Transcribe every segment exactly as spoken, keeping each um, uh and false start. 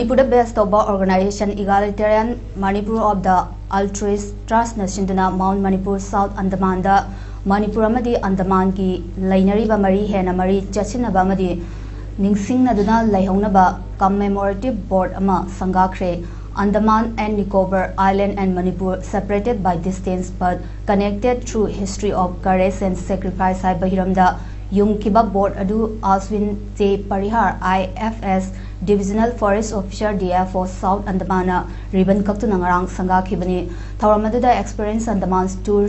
ꯃꯅꯤꯄꯨꯔꯗ ꯕꯦꯁ ꯇꯧꯕ organization Egalitarian Manipur of the Altruist Trustꯅ ꯁꯤꯟꯗꯨꯅ ꯃꯥꯎꯟ ꯃꯅꯤꯄꯨꯔ ꯁꯥꯎꯠ ꯑꯟꯗꯃꯥꯟꯗ ꯃꯅꯤꯄꯨꯔ ꯑꯃꯗꯤ ꯑꯟꯗꯃꯥꯟꯒꯤ ꯂꯩꯅꯔꯤꯕ ꯃꯔꯤ ꯍꯦꯟꯅ ꯃꯔꯤ ꯆꯠꯁꯤꯟꯅꯕ ꯑꯃꯗꯤ ꯅꯤꯡꯁꯤꯡꯅꯗꯨꯅ ꯂꯩꯍꯧꯅꯕ commemorative board ꯑꯃ ꯁꯪꯒꯥꯈ꯭ꯔꯦ꯫ Andaman and Nicobar Island and Manipur, separated by distance but connected through history of courage and sacrifice ꯍꯥꯏꯕ ꯍꯤꯔꯝꯗ ꯌꯨꯝꯈꯤꯕ ꯕꯣꯔꯗ ꯑꯗꯨ Ashwin J ꯄꯔꯤꯍꯥꯔ, I F S, Divisional Forest Officer, D F O, South Andamanꯅ ꯔꯤꯕꯟ ꯀꯛꯇꯨꯅ ꯉꯔꯥꯡ ꯁꯪꯒꯥꯈꯤꯕꯅꯤ꯫ ꯊꯧꯔꯝ ꯑꯗꯨꯗ Experience Andaman Tour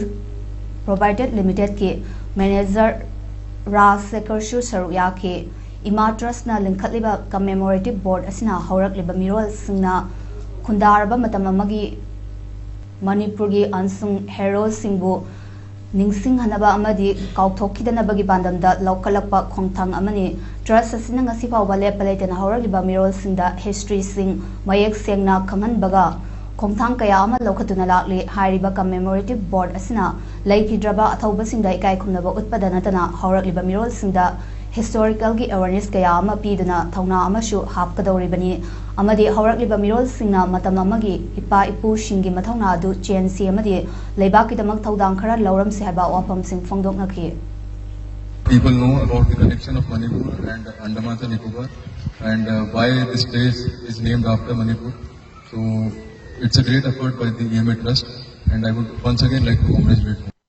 Private Limitedꯀꯤ ꯃꯦꯅꯦꯖꯔ ꯔꯥꯖ ꯁꯦꯈꯔꯁꯨ ꯁꯔꯨꯛ ꯌꯥꯈꯤ꯫ ꯏꯃꯥ ꯇ꯭ꯔꯁꯅ ꯂꯤꯡꯈꯠꯂꯤꯕ commemorative board ꯑꯁꯤꯅ ꯍꯧꯔꯛꯂꯤꯕ ꯃꯤꯔꯣꯜꯁꯤꯡꯅ ꯈꯨꯟꯗꯥꯔꯕ ꯃꯇꯝ ꯑꯃꯒꯤ ꯃꯅꯤꯄꯨꯔꯒꯤ unsung heroesꯁꯤꯡꯕꯨ ꯅꯤꯡꯁꯤꯡꯍꯟꯅꯕ ꯑꯃꯗꯤ ꯀꯥꯎꯊꯣꯛꯈꯤꯗꯅꯕꯒꯤ ꯄꯥꯟꯗꯝꯗ ꯂꯧꯈꯠꯂꯛꯄ ꯈꯣꯡꯊꯥꯡ ꯑꯃꯅꯤ꯫ ꯇ꯭ꯔꯁ ꯑꯁꯤꯅ ꯉꯁꯤ ꯐꯥꯎꯕ ꯂꯦꯞꯄ ꯂꯩꯇꯅ ꯍꯧꯔꯛꯂꯤꯕ ꯃꯤꯔꯣꯜꯁꯤꯡꯗ historyꯁꯤꯡ ꯃꯌꯦꯛ ꯁꯦꯡꯅ ꯈꯪꯍꯟꯕꯒ ꯈꯣꯡꯊꯥꯡ ꯀꯌꯥ ꯑꯃ ꯂꯧꯈꯠꯇꯨꯅ ꯂꯥꯛꯂꯤ꯫ ꯍꯥꯏꯔꯤꯕ commemorative board ꯑꯁꯤꯅ ꯂꯩꯈꯤꯗ꯭ꯔꯕ ꯑꯊꯧꯕꯁꯤꯡꯗ ꯏꯀꯥꯏ ꯈꯨꯝꯅꯕ ꯎꯠꯄꯗ ꯅꯠꯇꯅ ꯍꯧꯔꯛꯂꯤꯕ ꯃꯤꯔꯣꯜꯁꯤꯡꯗ historicalꯒꯤ awareness ꯀꯌꯥ ꯑꯃ ꯄꯤꯗꯨꯅ ꯊꯧꯅꯥ ꯑꯃꯁꯨ ꯍꯥꯞꯀꯗꯧꯔꯤꯕꯅꯤ ꯑꯃꯗꯤ ꯍꯧꯔꯛꯂꯤꯕ ꯃꯤꯔꯣꯜꯁꯤꯡꯅ ꯃꯇꯝ ꯑꯃꯒꯤ ꯏꯄꯥ ꯏꯄꯨꯁꯤꯡꯒꯤ ꯃꯊꯧꯅꯥ ꯑꯗꯨ ꯆꯦꯟꯁꯤ ꯑꯃꯗꯤ ꯂꯩꯕꯥꯛꯀꯤꯗꯃꯛ ꯊꯧꯗꯥꯡ ꯈꯔ ꯂꯧꯔꯝꯁꯤ ꯍꯥꯏꯕ ꯋꯥꯐꯝꯁꯤꯡ ꯐꯣꯡꯗꯣꯛꯅꯈꯤ꯫ People know about the connection of Manipur and Andaman and Nicobar and uh, why this place is named after Manipur. So it's a great effort by the E M A Trust and I would once again like to congratulate them.